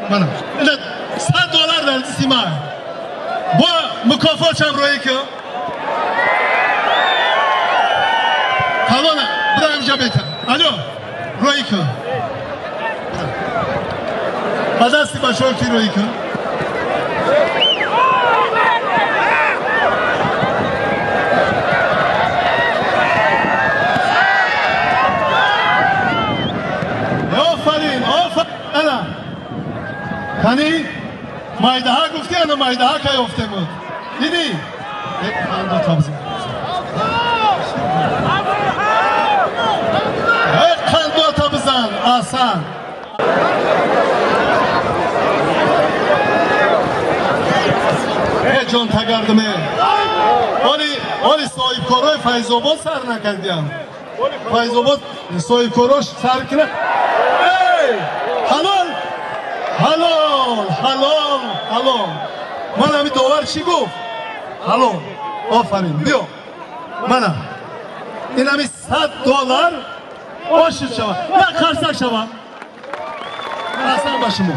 Мана ина $100 дар дасти ман. Бо мукофотшам роӣ ки. Калона, бира инҷа бета. Алло, роӣ ки. Ба дасти бачаҳо ки роӣ ки. Офарин, офарин. Ана. Кани майдаҳа гуфти, ана майдаҳа кай ёфте буд. Дидӣ? Як қандо табзан. Як қандо табзан, асан. Э ҷон тагардме. Оли, оли соҳибкорои Файзобод сар накардиям. Файзобод соҳибкорош сар кина. Эй! Ҳалол! Ҳалол, ҳалол, ҳалол. Ман ҳамин довар чӣ гуфт? Ҳалол. Офарин, биё. Мана. Ин ҳамин $100 ошиб шава. Як қарсак шава. Аҳсан ба шумо.